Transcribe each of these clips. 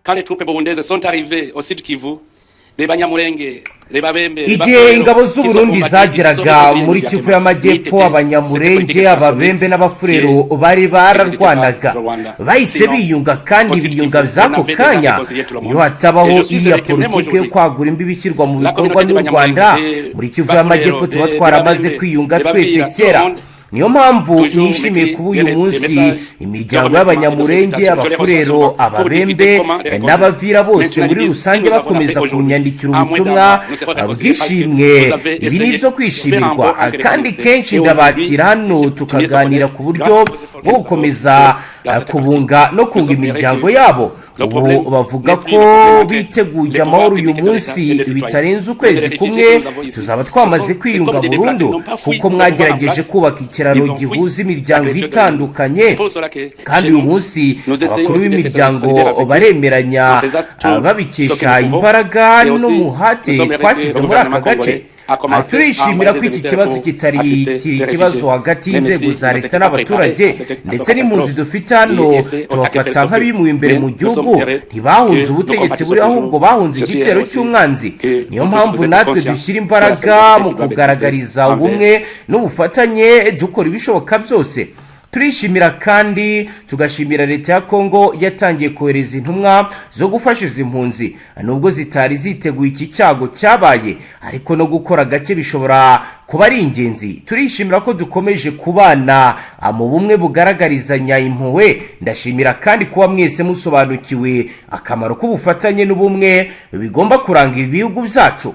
Quand les troupes burundaises sont arrivées au Sud Kivu, les Banyamulenge, les Babembe, les Igihe Bafulero ingabo z'Uburundi zageraga muri Kivu y'Amajyepfo, Abanyamurenge, Ababembe n'Abafurero bari bararwanaga bahise biyunga kandi biyunga by'ako kanya. Iyo hatabaho iriya politiki yo kwagura imbibi ishyirwa mu bikorwa n'u Rwanda muri Kivu y'Amajyepfo, tuba twaramaze kwiyunga twese kera. Niyo mpamvu nishimiye kuba uyu munsi imiryango y'Abanyamurenge, Abafurero, Ababembe n'Abavira bose muri rusange bakomeza kunyandikira ubutumwa bw'ishimwe. Ibi ni ibyo kwishimirwa, kandi kenshi ndabakira hano tukaganira ku buryo bwo gukomeza kubunga no kunga imiryango yabo. Ubu bavuga ko biteguye amahoro. Uyu munsi, bitarenze ukwezi kumwe, tuzaba twamaze kwiyunga burundu, kuko mwagerageje kubaka ikiraro gihuza imiryango itandukanye, kandi uyu munsi abakuru b'imiryango baremeranya, babikesha imbaraga n'umuhate twashyize muri aka gace. Turishimira ko iki kibazo kitari ikibazo hagati y'inzego za leta n'abaturage, ndetse n'impunzi dufite hano tubafata nk'abimuwe imbere mu gihugu. Ntibahunze ubutegetsi buri, ahubwo bahunze igitero cy'umwanzi. Niyo mpamvu natwe dushyira imbaraga mu kugaragariza ubumwe n'ubufatanye, dukora ibishoboka byose. Turishimira kandi tugashimira leta ya Kongo yatangiye kohereza intumwa zo gufasha izi mpunzi, nubwo zitari ziteguye iki cyago cyabaye, ariko no gukora gake bishobora kuba ari ingenzi. Turishimira ko dukomeje kubana mu bumwe bugaragarizanya impuhwe. Ndashimira kandi kuba mwese musobanukiwe akamaro k'ubufatanye n'ubumwe bigomba kuranga ibihugu byacu.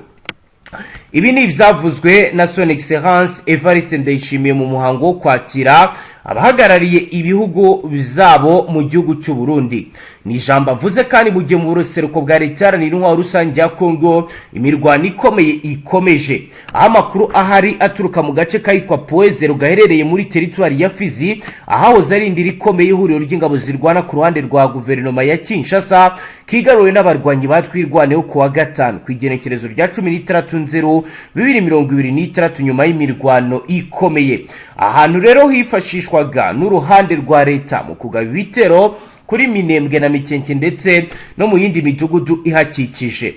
Ibi ni ibyavuzwe na Son Excellence Evariste Ndayishimiye mu muhango wo kwakira abahagarariye ibihugu byabo mu gihugu cy'u Burundi. Ni ijambo avuze kandi mu gihe mu buseruko bwa Leta Iharanira Intwaro Rusange ya Kongo imirwano ikomeye ikomeje, aho amakuru ahari aturuka mu gace kahitwa Point Zéro gaherereye muri teritwari ya Fizi, ahahoze ari indiri ikomeye ihuriro ry'ingabo zirwana ku ruhande rwa guverinoma ya Kinshasa, kigaruwe n'abarwanyi ba Twirwaneho ku wa gatanu ku igenekerezo rya 16 nzero 2026, nyuma y'imirwano ikomeye. Ahantu rero hifashishwaga n'uruhande rwa leta mu kugaba ibitero kuri Minembwe na Mikenke, ndetse no mu yindi midugudu ihakikije.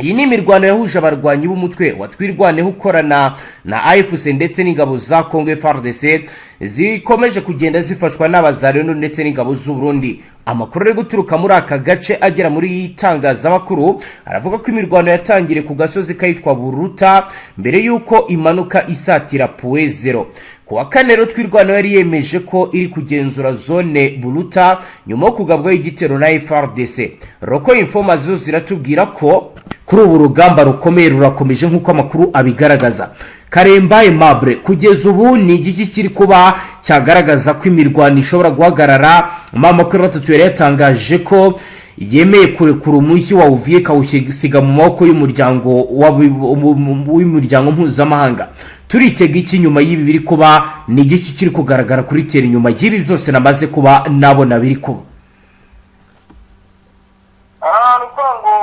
Iyi ni imirwano yahuje abarwanyi b'umutwe wa Twirwaneho ukorana na AFC ndetse n'ingabo za Congo FARDC zikomeje kugenda zifashwa n'Abazareno ndetse n'ingabo z'u Burundi. Amakuru ari guturuka muri aka gace agera muri itangazamakuru aravuga ko imirwano yatangiriye ku gasozi kahitwa Buruta mbere y'uko imanuka isatira Point Zéro. Ku wa kane rero, Twirwaneho yari yemeje ko iri kugenzura zone Buruta nyuma yo kugabwaho igitero na FARDC. Local informers zo ziratubwira ko kuri ubu urugamba rukomeye rurakomeje nk'uko amakuru abigaragaza. Karemba Aimable, kugeza ubu ni igiki kiri kuba cyagaragaza ko imirwano ishobora guhagarara? M23 yari yatangaje ko yemeye kurekura umujyi wa Uvira ikawusiga mu maboko y'umuryango w'imiryango mpuzamahanga. Turitega iki nyuma y'ibi biri kuba? Ni igiki kiri kugaragara kuri terrain nyuma y'ibi byose namaze kuba nabona biri kuba? Aha ni ukuvuga ngo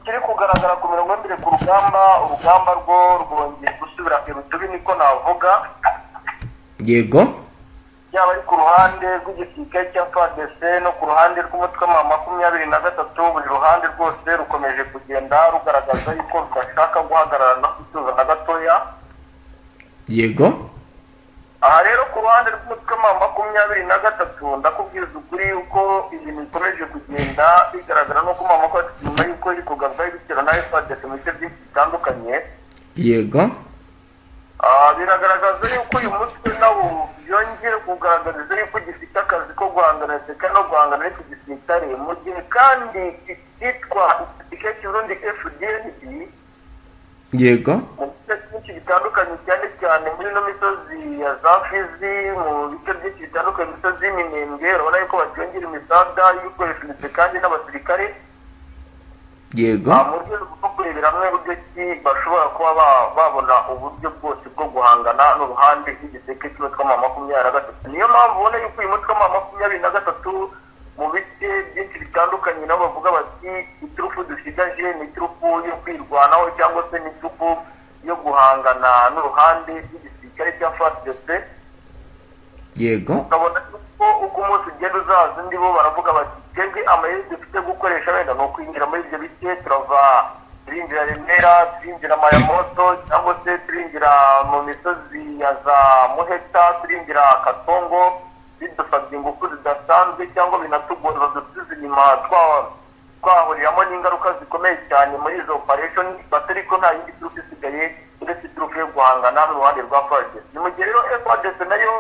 ikiri kugaragara ku mirongo y'imbere ku rugamba, urugamba rwo rwongeye gusubira irudubi, niko navuga. Yaba ari ku ruhande rw'igisirikare cya FARDC no ku ruhande rw'umutwe wa 23, buri ruhande rwose rukomeje kugenda rugaragaza yuko rudashaka guhagarara no gutuza na gatoya. Aha rero ku ruhande rw'umutwe wa 23, ndakubwiza ukuri yuko ibintu bikomeje kugenda bigaragara nuko M23, nyuma y'uko iri kugabwaho ibitero na FARDC mu bice byinshi bitandukanye, biragaragaza yuko uyu mutwe nawo yongeye kugaragariza yuko gifite akazi ko guhangana ndetse no guhangana n'iki gisirikare, mu gihe kandi icyitwa igisirikare cy'Uburundi FDNB mu bice byinshi bitandukanye, cyane cyane muri ino misozi ya za Fizi, mu bice byinshi bitandukanye, imisozi y'Iminembwe, urabona yuko bacyongera imisada y'ibikoresho ndetse kandi n'abasirikare, mu rwego rwo kurebera hamwe uburyo ki bashobora kuba babona uburyo bwose bwo guhangana n'uruhande rw'igiseke cy'umutwe wa 23. Niyo mpamvu ubona yuko uyu mutwe wa 23 mu bice byinshi bitandukanye nabo bavuga bati iturufu dusigaje ni iturufu yo kwirwanaho cyangwa se ni iturufu yo guhangana n'uruhande rw'igisirikare cya FARDC. Ukabona ko uko umunsi ugenda uzaza undi, bo baravuga bati Twebwe amayeri dufite gukoresha wenda ni ukwinjira muri ibyo bice, turava turinjira Remera, turinjira Mayamoto, cyangwa se turinjira mu misozi ya za Muheta, turinjira Katongo, bidusabye ingufu zidasanzwe cyangwa binatugora, badusubiza inyuma, twahuriramo n'ingaruka zikomeye cyane muri izo operation. Batari ko nta yindi turufu isigaye uretse iturufu yo guhangana n'uruhande rwa FARDC. Ni mu gihe rero FARDC nayo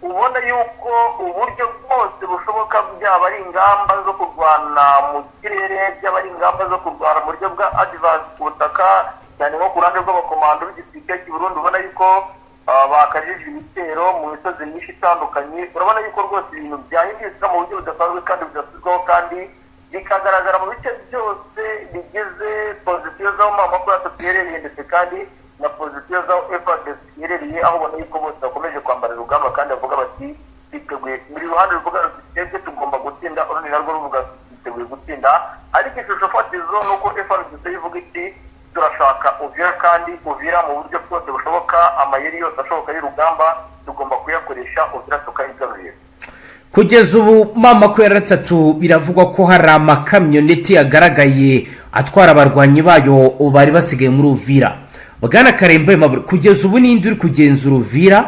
ubona yuko uburyo bwose bushoboka, byaba ari ingamba zo kurwana mu kirere, byaba ari ingamba zo kurwana mu buryo bwa advance ku butaka, cyane nko ku ruhande rw'abakomando b'igisirikare cy'u Burundi, ubona yuko bakajije ibitero mu misozi myinshi itandukanye. Urabona yuko rwose ibintu byahindutse mu buryo budasanzwe kandi budasubirwaho, kandi bikagaragara mu bice byose bigize position z'aho M23 iherereye, ndetse kandi na position z'aho FARDC iherereye, aho ubona yuko bose bakomeje kwambara urugamba kandi bavuga bati twiteguye. Buri ruhande ruvuga ruti twebwe tugomba gutsinda, urundi narwo ruvuga ruti twiteguye gutsinda. Ariko ishusho fatizo ni uko FARDC ivuga iti turashaka Uvira, kandi Uvira mu buryo bwose bushoboka, amayeri yose ashoboka y'urugamba tugomba kuyakoresha, Uvira tukayigarurira. Kugeza ubu M23 biravugwa ko hari amakamyoneti yagaragaye atwara abarwanyi bayo bari basigaye muri Uvira. Bwana Karemba Mabure, kugeza ubu ninde uri kugenzura Uvira?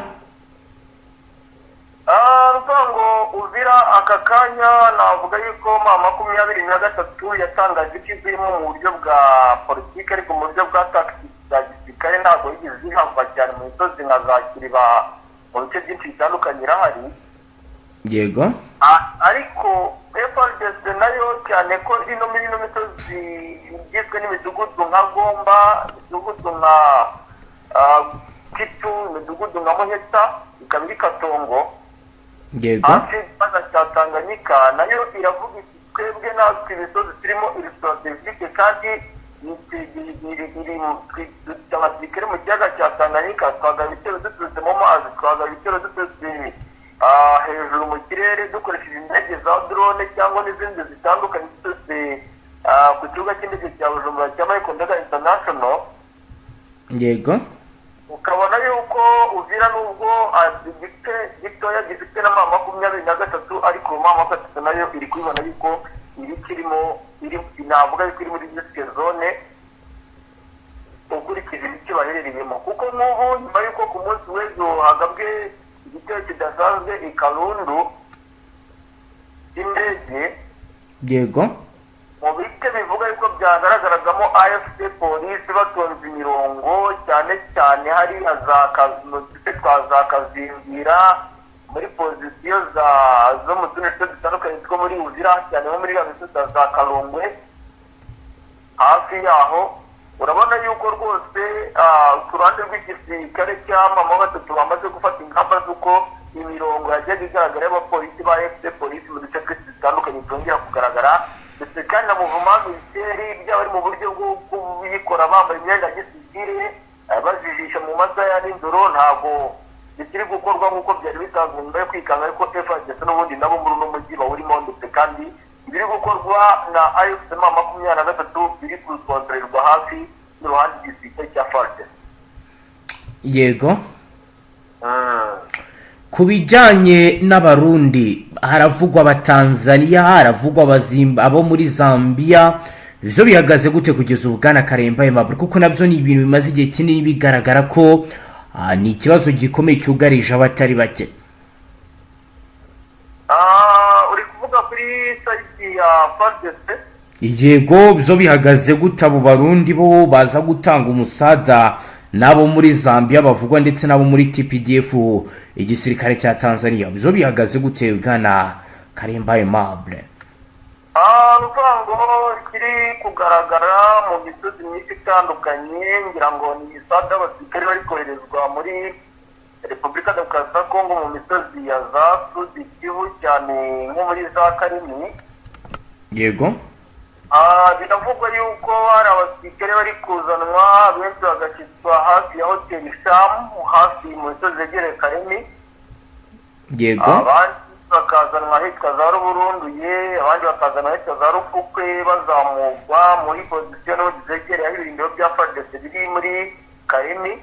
Ruvuga ngo Uvira aka kanya navuga yuko M23 yatangaje ko ivuyemo mu buryo bwa politiki, ariko mu buryo bwa tactique bwa gisirikare ntabwo yigeze ihava cyane mu misozi nka za Kiriba, mu bice byinshi bitandukanye irahari. Ariko FARDC nayo, cyane ko ino muri ino misozi igizwe n'imidugudu nka Gomba, imidugudu nka Kitu, imidugudu nka Muheta, ikaba iri Katongo, hafi y'ikiyaga cya Tanganyika, nayo iravuga iti twebwe natwe imisozi turimo iri stratégique kandi dufite abasirikare mu kiyaga cya Tanganyika. Twagaba ibitero duturutse mu mazi, twagaba ibitero duturutse hejuru mu kirere dukoresheje indege za drone cyangwa n'izindi zitandukanye, duturutse ku kibuga cy'indege cya Bujumbura cya Michael Ndaga International. Ukabona yuko Uvira nubwo igice gitoya gifite na M23, ariko M23 nayo iri kubibona yuko iri kirimo iri, navuga yuko iri muri risk zone ukurikije ibice baherereyemo, kuko nk'ubu nyuma y'uko ku munsi w'ejo hagabwe igitero kidasanzwe i Karundu cy'indege mu bice bivuga yuko byagaragaragamo AFC polisi batonze imirongo, cyane cyane hariya za mu duce twa za Kazingira, muri position za zo mu tundi duce dutandukanye two muri Uvira, cyane nko muri ya misozi ya za Karongwe hafi yaho, urabona yuko rwose ku ruhande rw'igisirikare cya M23 bamaze gufata ingamba z'uko imirongo yajyaga igaragara y'abapolisi ba AFC polisi mu duce twinshi dutandukanye itongera kugaragara. Ndetse kandi na mouvement militaire, byaba ari mu buryo bwo kuyikora bambaye imyenda ya gisivile, bajijisha mu masaha ya nijoro, ntabwo bikiri gukorwa nk'uko byari bisanzwe nyuma yo kwikanga ariko FARDC n'ubundi nabo muri uno mujyi bawurimo, ndetse kandi ibiri gukorwa na AFC M23 biri gukontorerwa hafi n'uruhande rw'igisirikare cya FARDC. Ku bijyanye n'Abarundi, haravugwa Abatanzaniya, haravugwa abo muri Zambia, zo bihagaze gute kugeza ubu, bwana Karemba Aimable? Kuko nabyo ni ibintu bimaze igihe kinini bigaragara ko ni ikibazo gikomeye cyugarije abatari bake. Uri kuvuga kuri side ya FARDC? Yego, byo bihagaze gute? Abo Barundi bo baza gutanga umusaza n'abo muri Zambia bavugwa, ndetse n'abo muri TPDF, igisirikare cya Tanzania, byo bihagaze gute, bwana Karemba Aimable? Ni ukuvuga ngo kiri kugaragara mu misozi myinshi itandukanye, ngira ngo ni imisaga y'abasirikare bari koherezwa muri Repubulika Demokarasi ya Kongo mu misozi ya za Sud Kivu, cyane nko muri za Karimi. Biravugwa yuko hari abasirikare bari kuzanwa benshi bagashyirwa hafi ya hoteli Shamu, hafi mu misozi yegereye Karemi. Abandi bakazanwa ahitwa za Ruburunduye, abandi bakazanwa ahitwa za Rufukwe, bazamurwa muri position zegereye aho ibirindiro bya FARDC biri muri Karemi.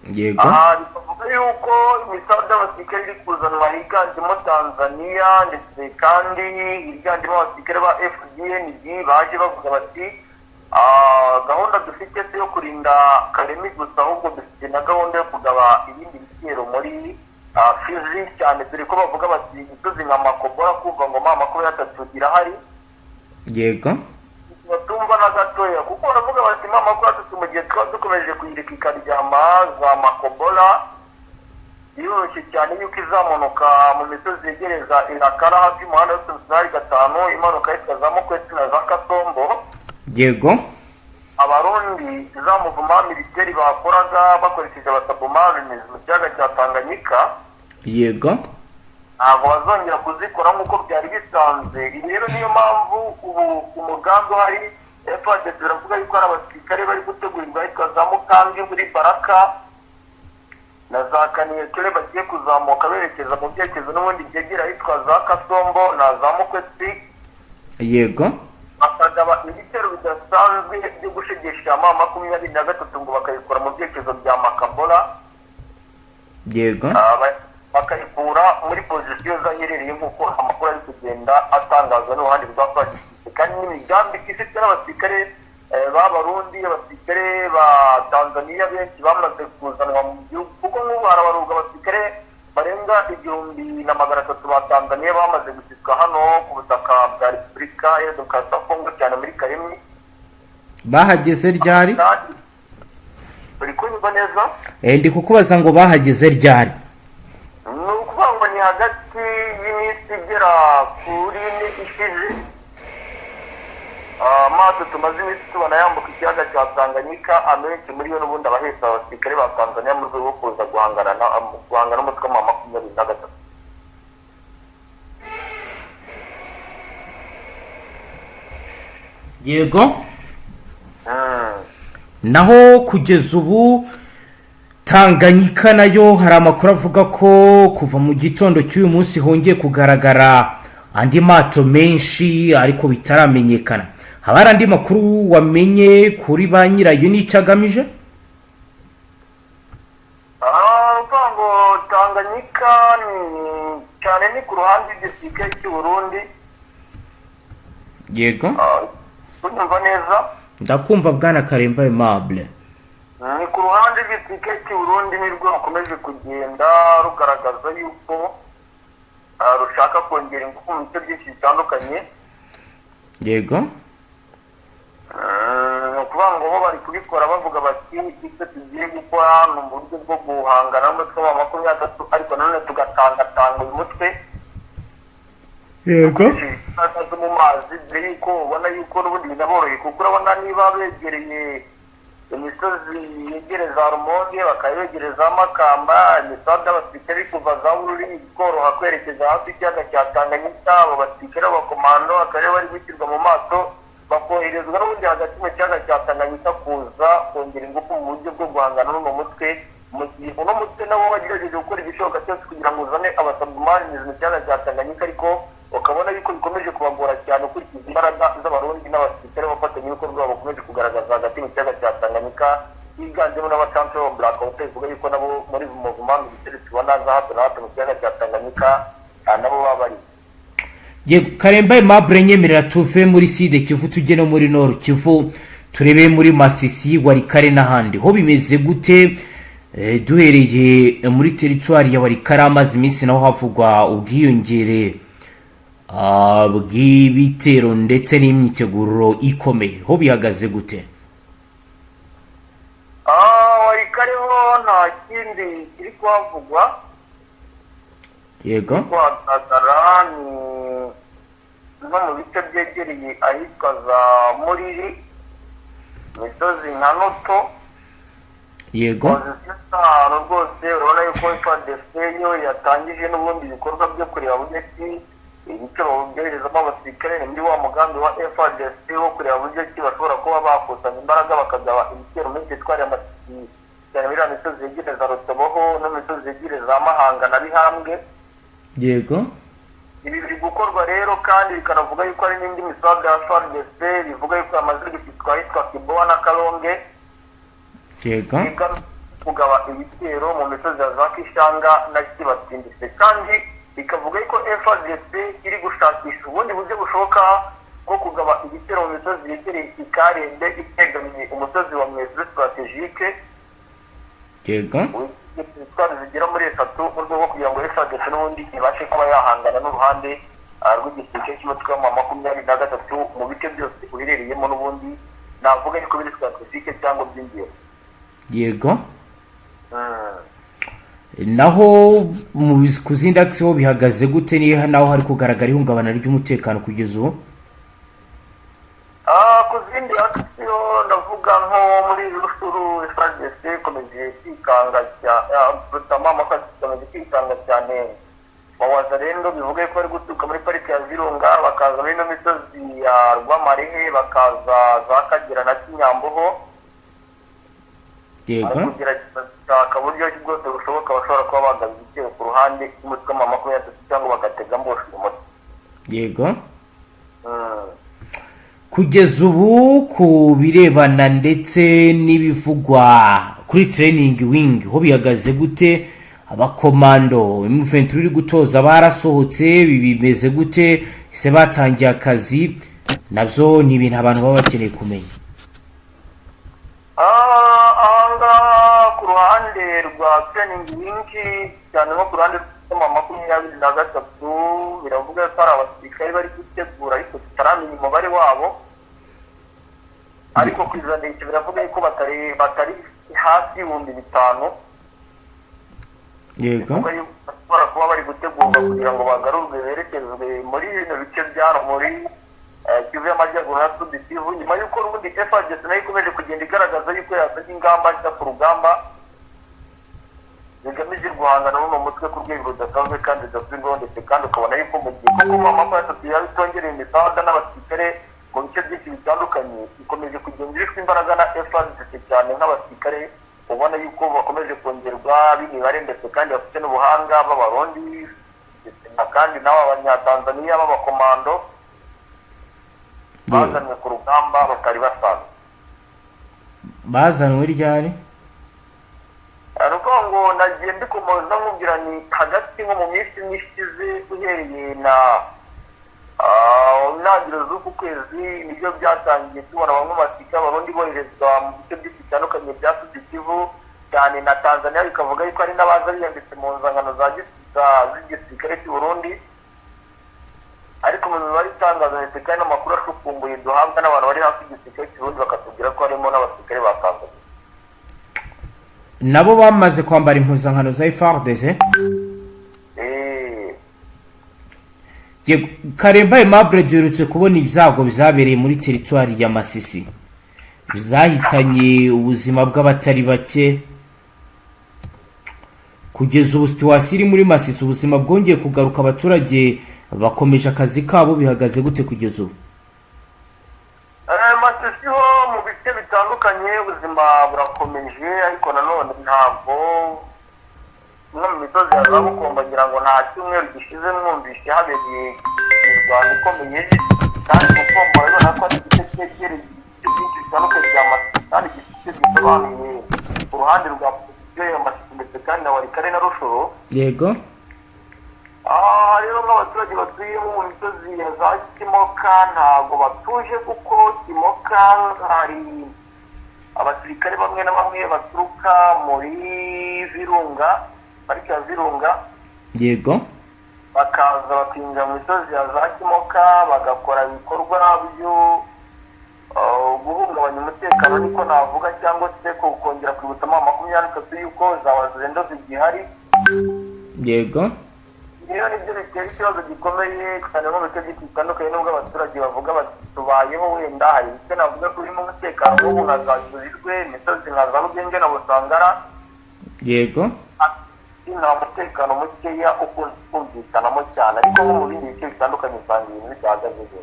Yego. Aha bikavuga yuko imisanzu y'abasirikare iri kuzanwa higanjemo Tanzania, ndetse kandi higanjemo abasirikare ba FDNB baje bavuga bati: "Gahunda dufite si yo kurinda Karemi gusa, ahubwo dufite na gahunda yo kugaba ibindi bitero muri Fizi cyane", dore ko bavuga bati imisozi nka Makobora, kumva ngo M23 irahari. Batumva na gatoya, kuko baravuga bati M23 mu gihe twaba dukomeje kuyireka ikaryama za Makobola, biroroshye cyane yuko izamunuka mu misozi yegereza Irakara hafi y'umuhanda w'utunari 5, imanuka yitwa za Mukwesi na za Kasombo. Abarundi za mouvement militaire bakoraga bakoresheje abasubmarines mu kiyaga cya Tanganyika ntabwo bazongera kuzikora nk'uko byari bisanzwe. Ibi rero niyo mpamvu ubu umugambi uhari, FARDC biravuga yuko hari abasirikare bari gutegurirwa ahitwa za Mukangi muri Baraka na za Kaniyekere, bagiye kuzamuka berekeza mu byerekezo n'ubundi byegera ahitwa za Kasombo na za Mukwesi, bakagaba ibitero bidasanzwe byo gushegesha M23, ngo bakabikora mu byerekezo bya Makabola. Bakayikura muri position zaherereye, nk'uko amakuru ari kugenda atangazwa n'uruhande rwa FARDC, kandi n'imigambi ifite n'abasirikare b'Abarundi, abasirikare ba Tanzania benshi bamaze kuzanwa mu gihugu, kuko nk'ubu harabarurwa abasirikare barenga 1300 ba Tanzania bamaze gushyirwa hano ku butaka bwa Repubulika ya Demokarasi ya Kongo, cyane muri Karemi. Bahageze ryari? Kandi uri kunyumva neza? Ndi kukubaza ngo bahageze ryari? Ni ukuvuga ngo ni hagati y'iminsi igera kuri 4 ishize. Amato tumaze iminsi tubona yambuka ikiyaga cya Tanganyika, amenshi muri yo n'ubundi abahetse abasirikare ba Tanzania mu rwego rwo kuza guhangana n'umutwe wa 23. Naho kugeza ubu Tanganyika nayo hari amakuru avuga ko kuva mu gitondo cy'uyu munsi hongeye kugaragara andi mato menshi, ariko bitaramenyekana. Haba hari andi makuru wamenye kuri ba nyirayo n'icyo agamije? Uvuga ngo Tanganyika ni cyane ni ku ruhande rw'igisirikare cy'u Burundi. Unyumva neza? Ndakumva, bwana Karemba Aimable. Ni ku ruhande rw'igisirikare cy'u Burundi nirwo rukomeje kugenda rugaragaza yuko rushaka kongera ingufu mu bice byinshi bitandukanye. Ni ukuvuga ngo bo bari kubikora bavuga bati icyo tugiye gukora ni uburyo bwo guhangana n'umutwe wa 23, ariko nanone tugatangatanga uyu mutwe imbaraga zo mu mazi, dore yuko ubona yuko n'ubundi binaboroheye, kuko urabona niba begereye imisozi yegereza Rumonge, bakaba begereza Makamba, imisozi y'abasirikare kuva za Bururi ikoroha kwerekeza hafi y'ikiyaga cya Tanganyika. Abo basirikare b'abakomando bakaba bari gushyirwa mu mato, bakoherezwa n'ubundi hagati mu kiyaga cya Tanganyika kuza kongera ingufu mu buryo bwo guhangana n'uno mutwe, mu gihe uno mutwe nabo bagerageje gukora ibishoboka byose kugira ngo uzane abasubmarines mu kiyaga cya Tanganyika, ariko ukabona yuko bikomeje kubagora cyane ukurikije imbaraga z'Abarundi n'abasirikare b'abafatanyabikorwa bakomeje kugaragaza hagati mu kiyaga cya Tanganyika, higanjemo n'abacancuro ba Black Hotel, bivuga yuko nabo muri mouvement militaire tubona za hato na hato mu kiyaga cya Tanganyika, nabo baba bari. Yego, Karemba Aimable, nyemerera tuve muri Sud Kivu tujye no muri Nord Kivu, turebe muri Masisi, Warikare n'ahandi ho bimeze gute? Duhereye muri teritwari ya Warikare, amaze iminsi naho havugwa ubwiyongere bw'ibitero ndetse n'imyiteguro ikomeye, ho bihagaze gute? Warikare ho nta kindi kiri kuhavugwa. Kuhagaragara ni nko mu bice byegereye ahitwa za Muriri, imisozi nka Noto. Position ahantu rwose urabona yuko FARDC yo yatangije n'ubundi ibikorwa byo kureba buryo ki ibice byoherezamo abasirikare, ni muri wa mugambi wa FARDC wo kureba buryo ki bashobora kuba bakusanya imbaraga bakagaba ibitero muri teritwari ya Masisi, cyane muri iriya misozi yegereza Rutoboho no mu misozi yegereza Mahanga na Bihambwe. Ibi biri gukorwa rero kandi bikanavuga yuko hari n'indi misaga ya FARDC bivuga yuko yamaze gushyitswa ahitwa Kiboa na Kalonge. kugaba ibitero mu misozi ya za Kishanga na Kibatindise, kandi ikavuga yuko FARDC iri gushakisha ubundi buryo bushoboka bwo kugaba ibitero mu misozi yegereye Ikarembe, itegamiye umusozi wa Mweso stratégique, intwaro zigera muri eshatu, mu rwego rwo kugira ngo FARDC n'ubundi ibashe kuba yahangana n'uruhande rw'igisirikare cy'umutwe wa 23 mu bice byose uherereyemo, n'ubundi navuga yuko biri stratégique cyangwa by'ingenzi. Naho ku zindi axes ho bihagaze gute? Niba naho hari kugaragara ihungabana ry'umutekano kugeza ubu? Ku zindi axes, ndavuga nko muri Rutshuru, FARDC ikomeje kwikanga cyane, ikomeje kwikanga cyane mu Wazalendo, bivuga ko bari guturuka muri pariki ya Virunga, bakaza muri ino misozi ya Rwamarehe, bakaza za Kagera na Kinyamboho. Bari kugerageza gushaka uburyo ki bwose bushoboka bashobora kuba bagaba ibitero ku ruhande rw'umutwe wa 23 cyangwa bagatega mbosha umutwe. Kugeza ubu, ku birebana ndetse n'ibivugwa kuri training wing, ho bihagaze gute? Abakomando M23 iri gutoza barasohotse, bimeze gute ese? Batangiye akazi? Nabyo ni ibintu abantu baba bakeneye kumenya. Ahangaha ku ruhande rwa training wing, cyane nko ku ruhande rw'ama 23, biravuga ko hari abasirikare bari gutegura, ariko tutaramenya umubare wabo. Ariko ku ijanisha biravuga yuko batari hasi y'5,000. Bivuga yuko bashobora kuba bari gutegurwa kugira ngo bagarurwe, berekezwe muri bino bice bya muri Kivu y'Amajyaruguru na Sud Kivu, nyuma y'uko n'ubundi FARDC nayo ikomeje kugenda igaragaza yuko yafashe ingamba nshya ku rugamba zigamije guhangana n'uno mutwe ku rwego rudasanzwe kandi rudasubirwaho. Ndetse kandi ukabona yuko mu gihe koko 23 yaba itongereye imisaga n'abasirikare mu bice byinshi bitandukanye, ikomeje kugenda irishwa imbaraga na FARDC, cyane nk'abasirikare ubona yuko bakomeje kongerwa b'imibare, ndetse kandi bafite n'ubuhanga, b'Abarundi, ndetse na kandi n'aba Abanyatanzaniya b'abakomando bazanwe ku rugamba batari basanzwe. Bazanwe ryari? Ni ukuvuga ngo nagiye mbikomoza, nkubwira ni hagati nko mu minsi imwe ishize, uhereye na intangiriro z'uku kwezi, nibyo byatangiye tubona bamwe mu basirikare Abarundi boherezwa mu bice byinshi bitandukanye bya Sud Kivu, cyane na Tanzania, bikavuga yuko hari n'abaza biyanditse mu nzangano z'igisirikare cy'u Burundi. Ariko mu mibare itangaza, ndetse kandi n'amakuru ashukumbuye duhabwa n'abantu bari hafi y'igisirikare cy'u Burundi, bakatubwira ko harimo n'abasirikare ba Tanzania. Nabo bamaze kwambara impuzankano za FARDC? Eh. Yego, Karemba Aimable, duherutse kubona ibyago byabereye muri teritwari ya Masisi, zahitanye ubuzima bw'abatari bake. Kugeza ubu situation iri muri Masisi, ubuzima bwongeye kugaruka, abaturage bakomeje akazi kabo, bihagaze gute kugeza ubu? Masisi ho mu bice bitandukanye ubuzima burakomeje, ariko nanone ntabwo imwe mu misozi ya za Bukomba, ngira ngo nta cyumweru gishize mwumvishe habereye imirwano ikomeye. Kandi Bukombo urabona ko ari igice cyegereye ibice byinshi bitandukanye bya Masisi, kandi gifite gisobanuye ku ruhande rwa position ya Masisi, ndetse kandi na Walikale na Rutshuru. Aha rero nk'abaturage batuye mu misozi ya za Kimoka ntabwo batuje, kuko Kimoka hari abasirikare bamwe na bamwe baturuka muri Virunga, pariki ya Virunga, bakaza bakinjira mu misozi ya za Kimoka, bagakora ibikorwa byo guhungabanya umutekano, niko navuga, cyangwa se kongera kwibutsa 23 yuko za Wazalendo zigihari. Rero nibyo bitera ikibazo gikomeye cyane mu bice byinshi bitandukanye, nubwo abaturage bavuga bati tubayeho, wenda hari ibice navuga ko birimo umutekano, nk'ubu nka za Kiburirwe, imisozi nka za Rugenge na Busangara, nta mutekano mukeya ukunze kumvikanamo cyane, ariko nko mu bindi bice bitandukanye usanga ibintu bidahagaze neza.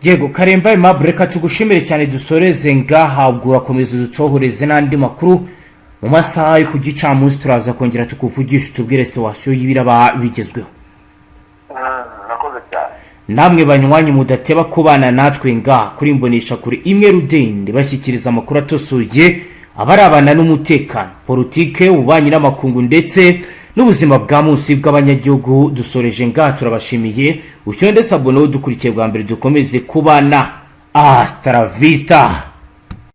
Yego, Karemba Aimable, reka tugushimire cyane, dusoreze ngaha. Ubwo urakomeza udutohoreze n'andi makuru mu masaha yo ku gicamunsi, turaza kongera tukuvugisha, utubwire situation y'ibiraba bigezweho. Murakoze cyane. Namwe banywanyi mudateba kubana natwe ngaha kuri Imbonesha Kure imwe rudende, bashyikiriza amakuru atosoye. abarabana n'umutekano, politike, ububanyi n'amakungu ndetse n'ubuzima bwa munsi bw'abanyagihugu. Dusoreje ngaha, turabashimiye. Ushyire ndetse abone dukurikiye bwa mbere, dukomeze kubana. Hasta la vista.